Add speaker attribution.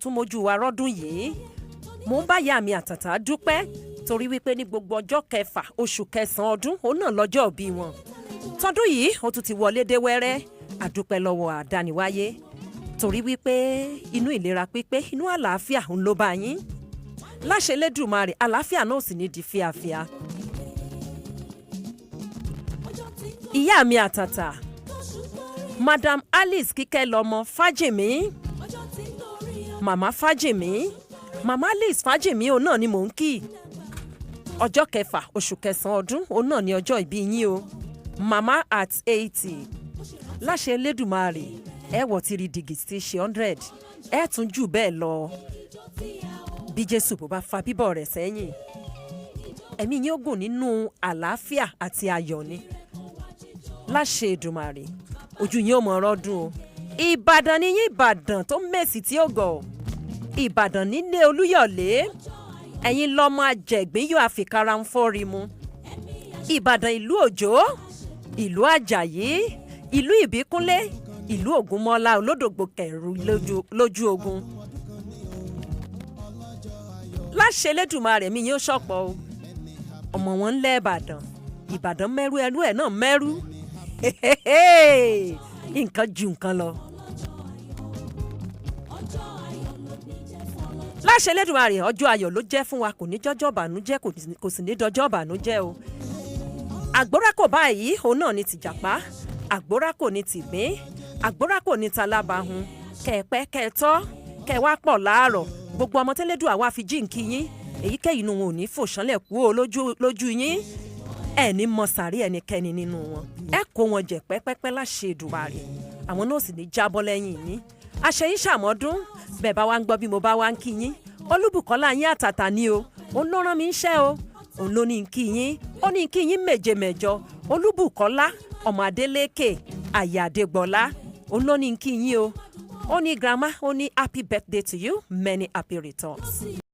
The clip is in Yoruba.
Speaker 1: Tún mójú wa rọ́dún yìí. Mò ń bá ìyá mi àtàtà dúpẹ́ torí wípé ní gbogbo ọjọ́ 6 oṣù 9 ọdún, òun náà lọ́jọ́ ìbí wọn. Tọdún yìí, ó tún ti wọlé dé wẹ́rẹ́. Àdúpẹ́ lọ́wọ́ àdániwáyé torí wípé inú ìlera pípé, inú àlàáfíà ń ló bá yín. Láṣẹ Elédùmarè, àlàáfíà náà sì ní di fíafíà. Ìyá mi àtàtà, Madam Alice Kíkẹ́ lọ́mọ Fájìmí, Màmá Fájìmí, Màmá Alice Fájìmí, òun náà ni mò ń kí. Ọjọ́ 6 oṣù 9 ọdún, òun náà ni ọjọ́ ìbí yín o, Màmá at 80. Láṣẹ Elédùmarè, ẹ wọ̀ tìrì dìgì tí ṣe 100, ẹ tún jù bẹ́ẹ̀ lọ bí Jésù bó bá fa bíbọ̀ rẹ̀ sẹ́yìn. Ẹ̀mí yín ó gùn nínú àlàáfíà àti ayọ̀ ni láṣẹ Èdùmàrè. Ojú yín ó mọ ọ̀rọ̀ dùn o. Ìbàdàn ni yín, Ìbàdàn tó mèsì tí ó gọ̀, Ìbàdàn nílé Olúyọ̀lé. Ẹ̀yin lọ́mọ àjẹgbín yóò àfikàrà ń fọ́rí mu. Ìbàdàn, ìlú Òjó, ìlú Àjàyí, ìlú Ìbíkúnlé, ìlú Ògúnmọ́lá olódògbò kẹrù lójú ogun. Láṣẹ Elédùmarè, mi yín ó ṣọ̀pọ̀ o. Ọmọ wọn ń lẹ́ Ìbàdàn, Ìbàdàn mẹ́rú, ẹrú ẹ̀ náà mẹ́rú, nǹkan ju nǹkan lọ. Láṣẹ Elédùmarè, ọjọ́ ayọ̀ ló jẹ́ fún wa, kò ní jọ́jọ́ bànújẹ́, kò sì ní dọjọ́ bànújẹ́ o. Àgbórákò báyìí, òun náà ní tìjàpá, àgbórákò ní tìgbín, àgbórákò ní talábàáhùn. Kẹ̀pẹ́ kẹ̀tọ́ kẹ̀ wá pọ̀ láàrọ̀. Gbogbo ọmọ tẹ́lẹ́dùn àwa fi jíǹkí yín, èyíkéyìí inú wọn ò ní fò ṣánlẹ̀ kú o lójú yín. Ẹ ní mọ sàárè ẹnikẹ́ni nínú wọn. Ẹ kó wọn jẹ pẹ́pẹ́pẹ́ láṣẹ Èdùmàrè, àwọn náà sì ní jábọ́ lẹ́yìn yín. Àṣeyín ṣàmọ́dún. Bẹ́ẹ̀ bá wá ń gbọ́ bí mo bá wá ń kí yín, Olúbùkọ́lá yín àtàtà ni o. Òun ló rán mi ń ṣẹ́ o, òun ló ní kí yín, ó ní kí yín méje mẹ́jọ. Olúbùkọ́lá ọmọ Adélékè àyà Adégbọlá, òun ló ní kí yín o. Ó ní grandma, ó ní happy birthday to you, many happy returns.